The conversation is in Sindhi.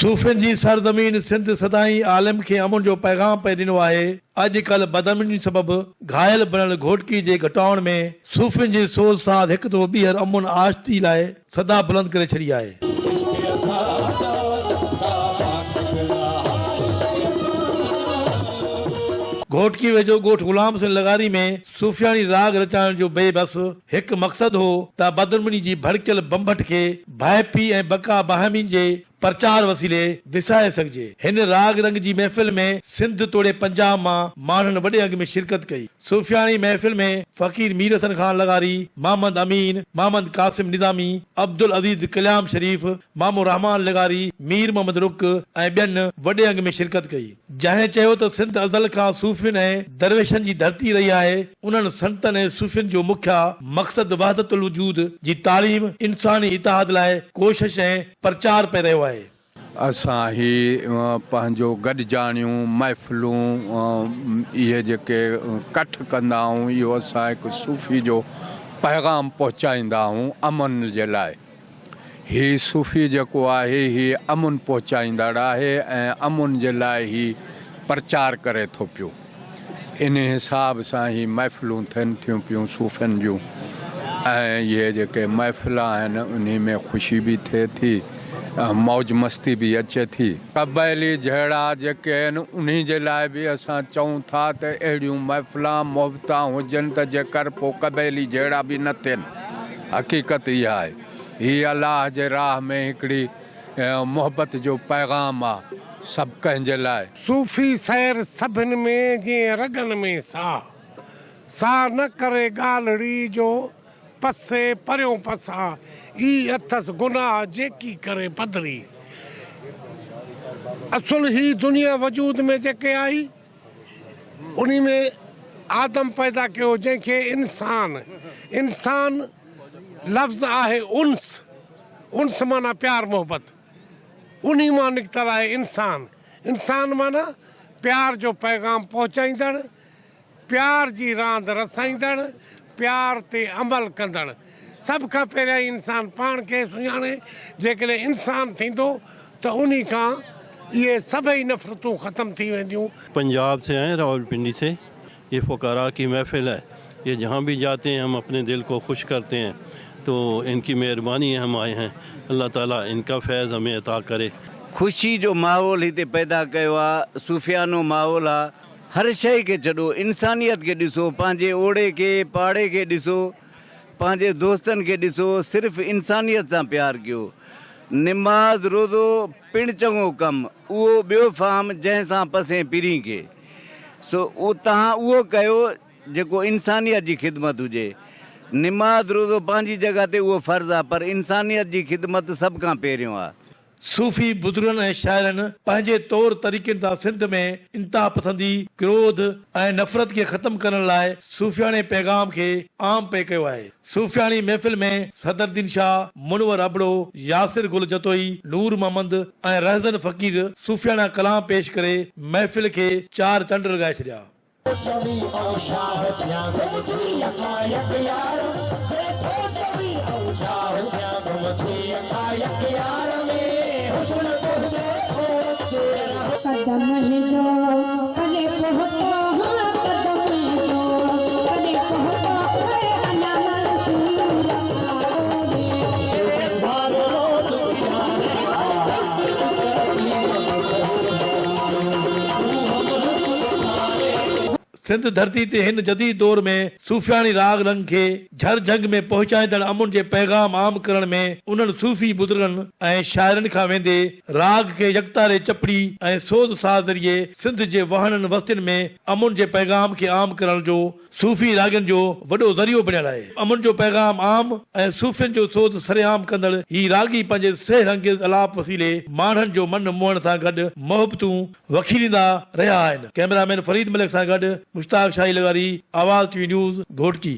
صوفين جي سرزمين سنڌ سدائين عالم کي امن جو پيغام پئي ڏنو آهي، اڄ ڪلهه بدامني سبب گهايل بڻيل گهوٽڪي جي گهٽائن ۾ صوفين جي سوز ساز هڪ دفعو ٻيهر امن آشتي لاء صدا بلند ڪري ڇڏي آهي. گهوٽڪي ويجهو ڳوٺ غلام حسين لغاري ۾ صوفياڻي راڳ رچائڻ جو بي بس هڪ مقصد هو ته بدامني جي ڀڙڪيل ڀنڀٽ کي ڀائپي ۽ بقا باهمي جي پرچار وسيلي وسائي سگهجي. هن راڳ رنگ جي محفل ۾ سنڌ توڙي پنجاب مان ماڻهن وڏي انگ ۾ شرڪت ڪئي. صوفياڻي محفل ۾ فقير مير حسن خان لغاري، محمد امين، محمد قاسم نظامي، عبدالعزيز ڪليام شريف، مامو رحمان لغاري، مير محمد رڪ ۽ ٻين وڏي انگ ۾ شرڪت ڪئي. جنهن چيو ته سنڌ ازل کان صوفين ۽ درويشن جي ڌرتي رهي آهي، انهن سنتن ۽ صوفين جو مکيه مقصد وحدت الوجود جي تعليم، انساني اتحاد لاء ڪوشش ۽ پرچار پئي رهيو آهي. اسان هي پنهنجو گڏجاڻيون، محفلون، اهي جيڪي ڪٺ ڪندا آهيون، اهو اسان هڪ صوفي جو پيغام پهچائيندا آهيون امن جي لاء. هي صوفي جيڪو آهي هي امن پهچائيندڙ آهي ۽ امن جي لاء هي پرچار ڪري ٿو پيو. ان حساب سان هي محفلون ٿين ٿيون پيون صوفين جون ۽ اهي جيڪي محفل آهن انهي ۾ خوشي به ٿئي ٿي ۽ موج مستي به اچي ٿي. قبائلي جهيڙا جيڪي آهن انهي جي لاء به اسان چئون ٿا ته اهڙيون محفلان محبتان هجن ته جيڪر پوء قبائلي جهيڙا به نه ٿين. حقيقت اها آهي. هي الله جي راهه ۾ هڪڙي محبت جو پيغام آ سڀ ڪنهن جي لاء. صوفي سير سڀن ۾ جيئن رڳن ۾ ساهه، سا نه ڪري ڳالهڙي جو پسي پريون پساهه، اي اٿس گناهه جيڪي ڪري پڌري. اصل هي دنيا وجود ۾ جيڪي آئي. انهي ۾ آدم پيدا ڪيو جنهن کي انسان، انسان لفظ آهي انس، انس معنيٰ پيار محبت، انهي مان نڪتل آهي انسان، انسان معنيٰ پيار جو پيغام پهچائيندڙ، پيار جي راند رسائيندڙ، پيار تي عمل ڪندڙ. سڀ کان پهريائين انسان پاڻ کي سڃاڻي، جيڪڏهن انسان ٿيندو ته انهي کان اهي سڀئي نفرتون ختم ٿي وينديون. پنجاب سي آئي راولپنڊي سي يي فقراء ڪي محفل هي يي جهان ڀي جاتي هين هم اپني دل ڪو خوش ڪرتي هين تو ان ڪي مهرباني هي هم آئي هين الله تعالي ان ڪا فيض همي عطا ڪري. خوشي جو ماحول هتي پيدا ڪيو آ صوفيانو ماحول آ هر شئي کي ڇڏو انسانيت کي ڏسو پنهنجي اوڙي کي پاڙي کي ڏسو پنهنجي دوستن کي ڏسو صرف انسانيت سان پيار ڪيو نماز روزو پڻ چڱو ڪم اهو ٻيو فهم جنهن سان پسين پرين کي سو توهان اهو ڪيو جيڪو انسانيت جي خدمت هجي نماز روزو پنهنجي جڳهه تي اهو فرض آ پر انسانيت جي خدمت سڀ کان پهريون آ. صوفي بزرگن ۽ شاعرن پنهنجي طور طريقن سان سنڌ ۾ انتهاپسندي، ڪروڌ ۽ نفرت کي ختم ڪرڻ لاء صوفياڻي پيغام کي عام پئي ڪيو آهي. صوفياڻي محفل ۾ صدرالدين شاهه، منور ابڙو، ياسر گل جتوئي، نور محمد ۽ رهزن فقير صوفياڻا ڪلام پيش ڪري محفل کي چار چنڊ لڳائي ڇڏيا. قدم جو ڪڏهن پهتو هان قدم جو ڪڏهن پهتو آهي اڃا منصور آهي. سنڌ ڌرتي تي هن جديد دور ۾ صوفياڻي راڳ رنگ کي جھر جھنگ ۾ پهچائيندڙ امن جي پيغام عام ڪرڻ ۾ انهن صوفي بزرگن ۽ شاعرن کان ويندي راڳ کي يڪتاري چپڙي ۽ سوز ساز ذريعي سنڌ جي واهڻن وستين ۾ امن جي پيغام کي عام ڪرڻ جو صوفي راڳين جو وڏو ذريعو بڻيل آهي. امن جو پيغام عام ۽ صوفين جو سوز سرعام ڪندڙ هي راڳي پنهنجي سحر انگيز الاپ وسيلي ماڻهن جو من موهڻ سان گڏ محبتون وکيريندا رهيا آهن. ڪئميرا مين فريد ملڪ سان گڏ مشتاق شاهي لغاري، آواز ٽي وي نيوز، گهوٽڪي.